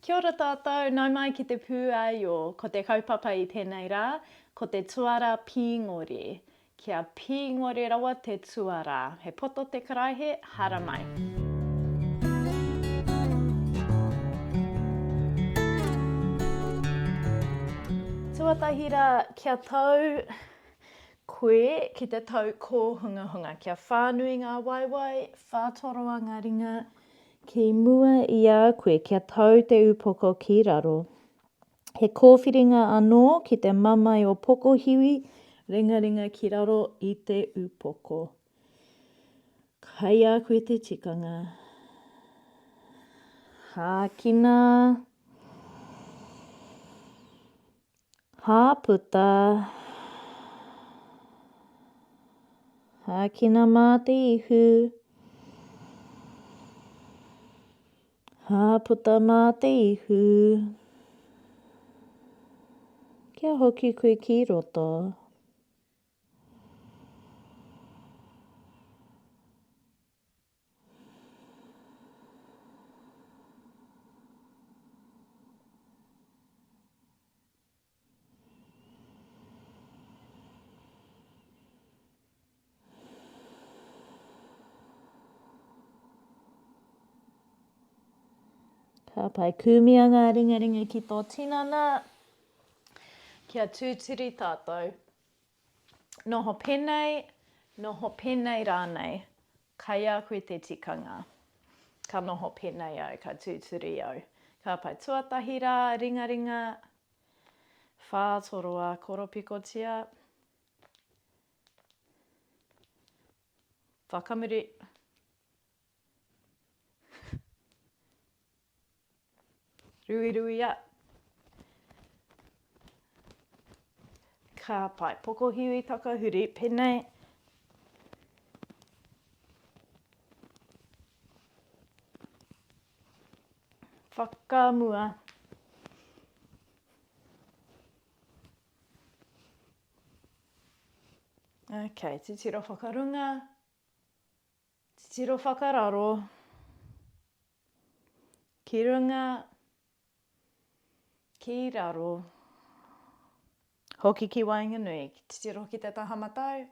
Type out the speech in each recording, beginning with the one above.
Kia ora tātou, nau mai ki te pūaio. Ko te kaupapa i tēnei rā, ko te tuara pīngore. Kia pīngore rawa te tuarā. He poto te karaehe, haramai. Tuatahi rā, kia tau koe ki te tau kōhungahunga. Kia whānui ngā waewae, whātoroa ngā ringa, Ki mua i a koe kia tau te upoko ki raro. He kōwhiringa anō ki te mamae o pokohiwi, ringaringa ki raro i te upoko. Kai a koe te tikanga. Hākina. Hāputa. Hākina mā te ihu. Hāputa mā te ihu. Kia hoki koe ki roto. Ka pai, kūmia ngā ringaringa ki tō tinana, kia tūturi tātou. Noho penei, noho penei rānei, kai a koe te tikanga. Ka noho penei au, ka tūturi au. Ka pai, tuatahi rā, ringaringa, whātoroa, koropikotia, whakamuri. Ruiruia. Ka pai. Pokohiwi takahuri, penei. Whakamua. Okay, titiro whakarunga. Titiro whakararo. Ki runga, ki raro. Hoki ki waenganui. Titiro ki te taha matau,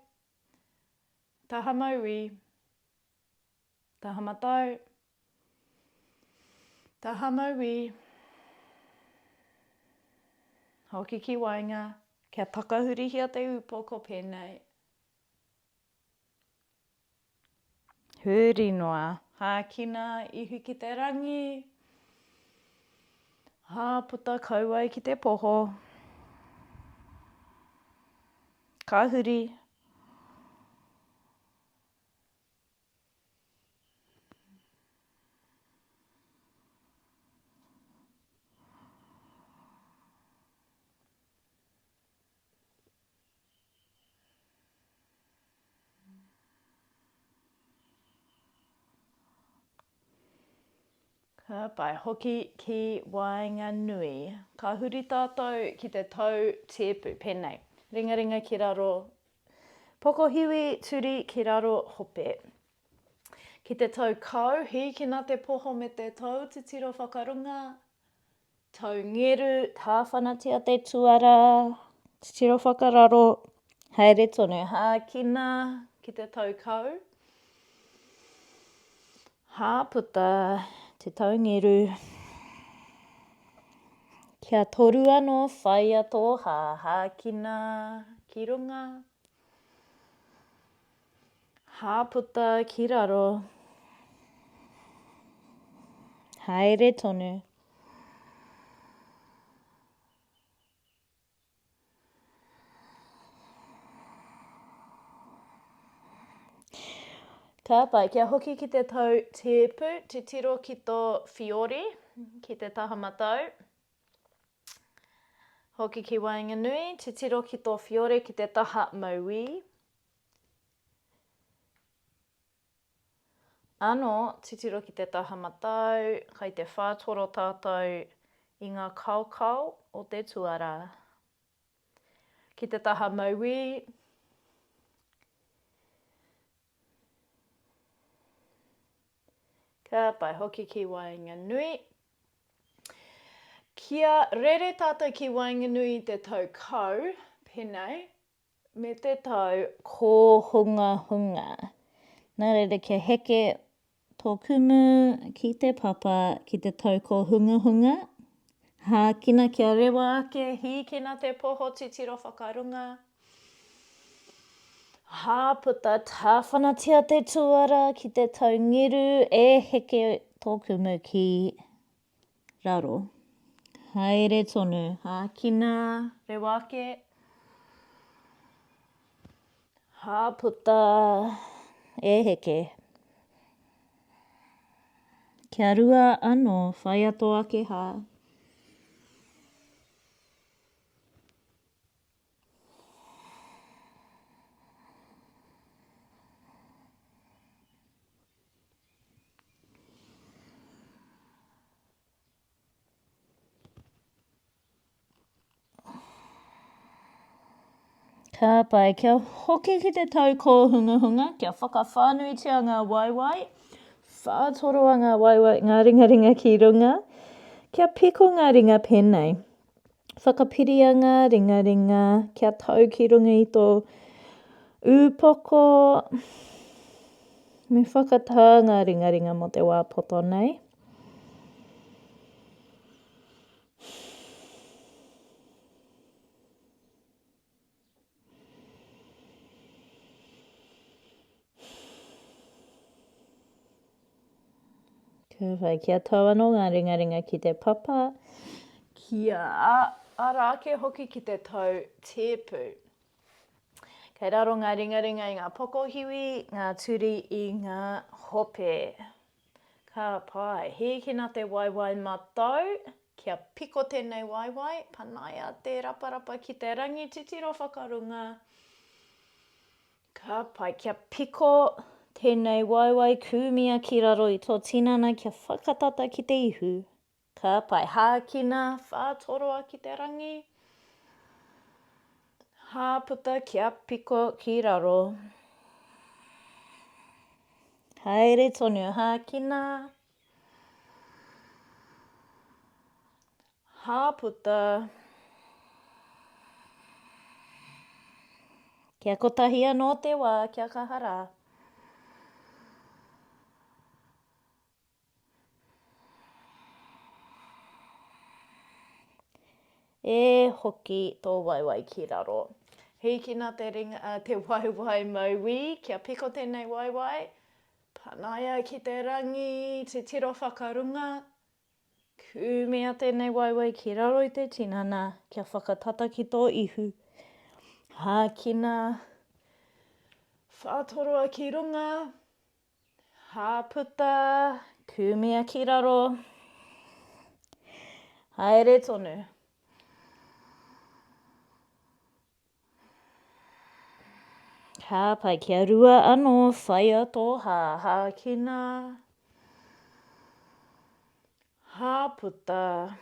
taha mauī, taha matau, taha mauī. Hoki ki waenga, kia takahurihia te upoko pēnei. Huri noa. Hākina ihu ki te rangi. Hāputa kauae ki te poho. Ka huri. Ka pai hoki ki waenganui. Ka huri tātou ki te tau tēpu, pēnei. Ringaringa ki raro, pokohiwi, turi ki raro, hope. Ki te tau kau, hīkina te poho me te tou, titiro whakarunga, Tau ngeru, tāwhanatia te tuara, titiro whakararo, haere tonu, hākina ki te tau kau, hāputa te tau ngeru, kia toru anō whaia tō hā, hākina ki runga, hāputa ki raro, haere tonu. Ka pai, kia hoki ki te tau tēpu, titiro ki tō whiori, ki te taha matau. Hoki ki waenganui, titiro ki tō whiori ki te taha mauī. Anō, titiro ki te taha matau, kai te whātoro tātou i ngā kaokao o te tuarā. Ki te taha mauī, ka pai hoki ki waenganui. Kia rere tātou ki waenganui i te tau kau, pēnei, me te tau kōhungahunga. Nā reira kia heke tō kumu ki te papa ki te tau kōhungahunga, hākina kia rewa ake, hīkina te poho titiro whakarunga, hā puta tāwhanatia te tuara ki te tau ngiru e heke tō kumu ki raro. Haere tonu, hākina, rewa ake. Hā puta, e heke. Kia rua anō, whaia tō ake hā. Ka pai, kia hoki ki te tau kōhungahunga, kia whakawhānuitia ngā waewae, whātoroa ngā waewae, ngā ringaringa ki runga, kia piko ngā ringa pēnei. Whakapiria ngā ringaringa kia tau ki runga i tō ūpoko. Me whakatā ngā ringaringa mō te wā poto nei. Ka whai kia tau anō ngā ringaringa ki te papa, kia ara ake hoki ki te tau tēpu. Kei raro ngā ringaringa i ngā pokohiwi, ngā turi i ngā hope. Ka pai. Hīkina te waewae matau, kia piko tēnei waewae, panaia te raparapa ki te rangi, titiro whakarunga. Ka pai. Kia piko tēnei waewae kūmia ki raro i tō tinana kia whakatata ki te ihu. Ka pai. Hākina, whātoroa ki te rangi. Hāputa kia piko ki raro. Haere tonu, hākina. Hāputa. Kia kotahi anō te wā, kia kaha rā. E hoki tō waewae ki raro. Hīkina te ringa, te waewae mauī, kia piko tēnei waewae. Panaia ki te rangi, titiro whakarunga. Kūmea tēnei waewae ki raro i te tinana kia whakatata ki tō ihu. Hākina, whātoroa ki runga, hāputa, kūmea ki raro. Haere tonu. Ka pai, kia rua anō, whaia tō hā, hākina, hāputa.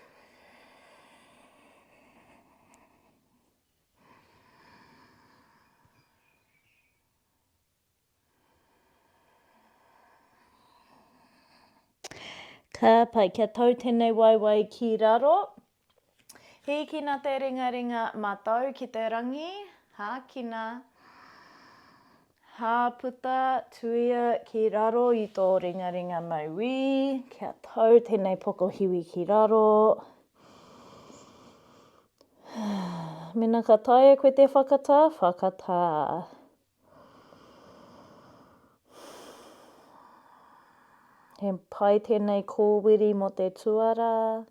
Ka pai, kia tau tēnei waewae ki raro. Hīkina te ringaringa matau ki te rangi, hākina, hāputa, tuia ki raro i tō ringaringa mauī, kia tau tēnei pokohiwi ki raro. Mena ka taea koe te whakatā, whakatā. He pai tēnei kōwiri mō te tuarā.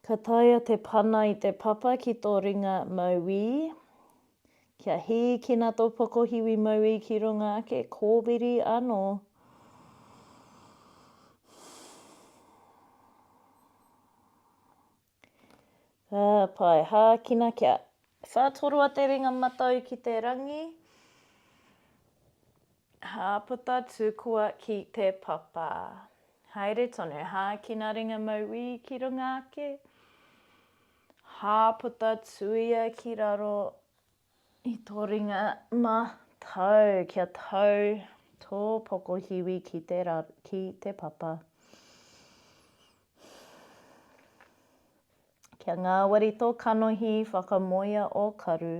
Ka taea te pana i te papa ki tō ringa mauī. Kia hīkina tō pokohiwi mauī ki runga ake, kōwiri anō. Ka pai. Hākina kia whātoroa te ringa matau ki te rangi. Hāputa tukua ki te papa. Haere tonu. Hākina ringa mauī ki runga ake. Hāputa tuia ki raro i tō ringa matau kia tau. Tō pokohiwi ki te, ki te papa. Kia ngāwari tō kanohi, whakamoea ō karu.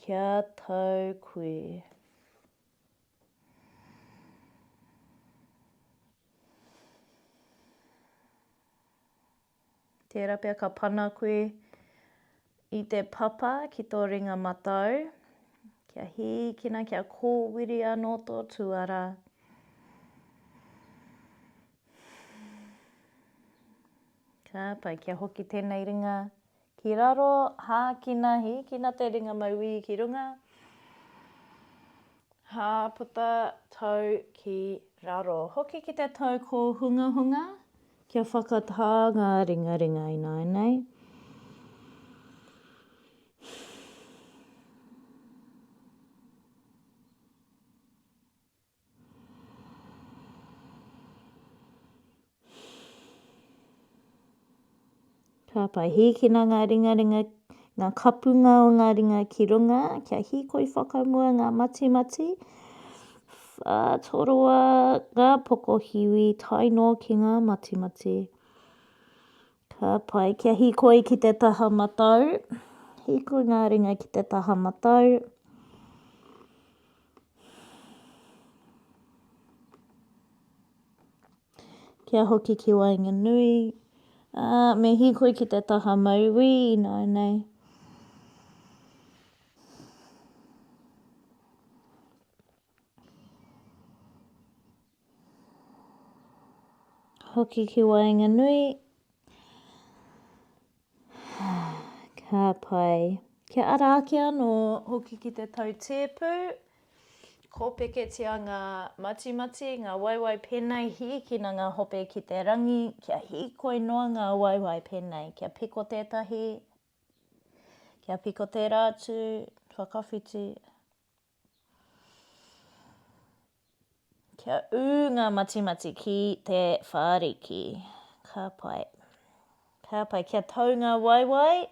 Kia tau koe. Tērā pea ka pana koe i te papa ki tō ringa matau, kia hīkina, kia kōwiri anō tō tuara. Ka pai, kia hoki tēnei ringa ki raro, hākina, hīkina te ringa mauī ki runga. Hā puta tau ki raro. Hoki ki te tau kōhungahunga, kia whakatā ngā ringaringa ināianei. Ka pai. Hīkina ngā ringaringa, ngā kapunga o ngā ringa ki runga, kia hīkoi whakamua ngā matimati. Whātoroa ngā pokohiwi tae noa ki ngā matimati. Ka pai. Kia hīkoi ki te taha matau. Hīkoi ngā ringa ki te taha matau. Kia hoki ki waenganui, ā, me hīkoi ki te taha mauī ināianei. Hoki ki waenganui. Ka pai. Kia ara ake anō, hoki ki te tau tēpu. Kōpeketia ngā matimati, ngā waewae pēnei, hīkina ngā hope ki te rangi, kia hīkoi noa ngā waewae pēnei, kia piko tētahi, kia piko tērā atu, whakawhiti. Kia ū ngā matimati ki te whāriki. Ka pai. Ka pai. Kia tau ngā waewae.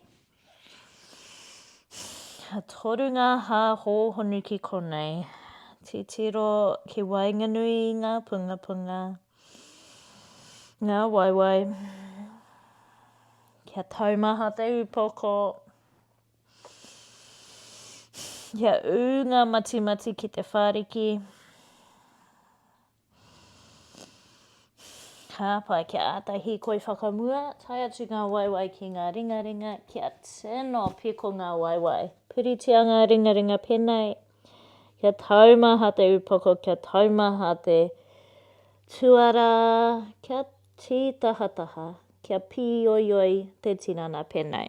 Ka toru ngā hā hōhonu ki konei. Titiro ki waenganui i ngā pungapunga. Ngā waewae. Kia taumaha te upoko. Kia ū ngā matimati ki te whāriki. Ka pai, kia āta hīkoi whakamua, tae atu ngā waewae ki ngā ringaringa, kia tino piko ngā waewae. Puritia ngā ringaringa pēnei, kia taumaha te upoko, kia taumaha te tuara, kia tītahataha, kia pīoioi te tinana pēnei.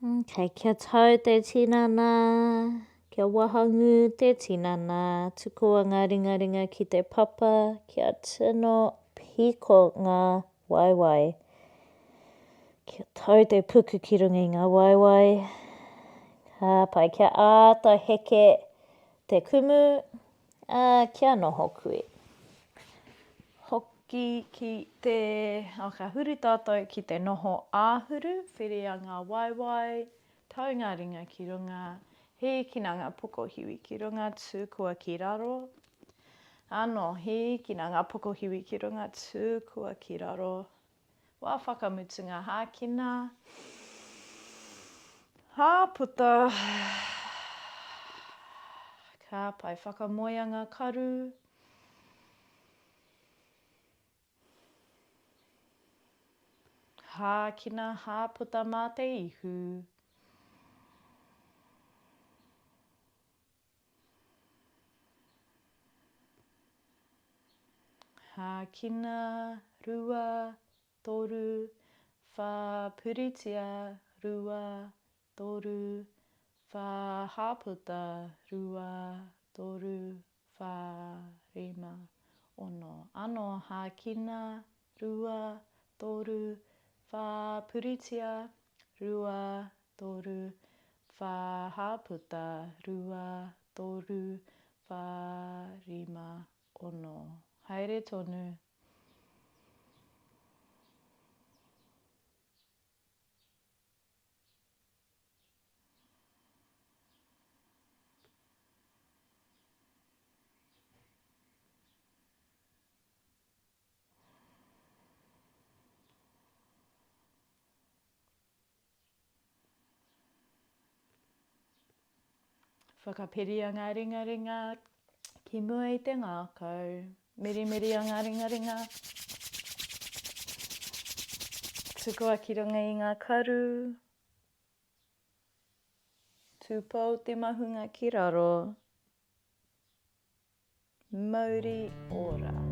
Okay, kia tau te tinana, kia wahangū te tinana, tukua ngā ringaringa ki te papa, kia tino piko ngā waewae. Kia tau te puku ki runga i ngā waewae. Ka pai, kia āta heke te kumu, ā, kia noho koe. Hoki ki te, oh, ka huri tātou ki te noho āhuru, whiria ngā waewae, tau ngā ringa ki runga, hīkina ngā pokohiwi ki runga, tukua ki raro. Anō, hīkina ngā pokohiwi ki runga, tukua ki raro. Wā whakamutunga hākina. Hā puta. Ka pai whakamoea ngā karu. Hākina, hā puta mā te ihu. Hākina, rua, toru, whā, puritia, rua, toru, whā, hāputa, rua, toru, whā, rima, ono. Ano, hākina, rua, toru, whā, puritia, rua, toru, whā, hāputa, rua, toru, Wha, rima, ono. Haere tonu. Whakapiria ngā ringaringa ki mua i te ngākau. Mirimiria ngā ringaringa. Tukua ki runga i ngā karu. Tūpou te mahunga ki raro. Mauri ora.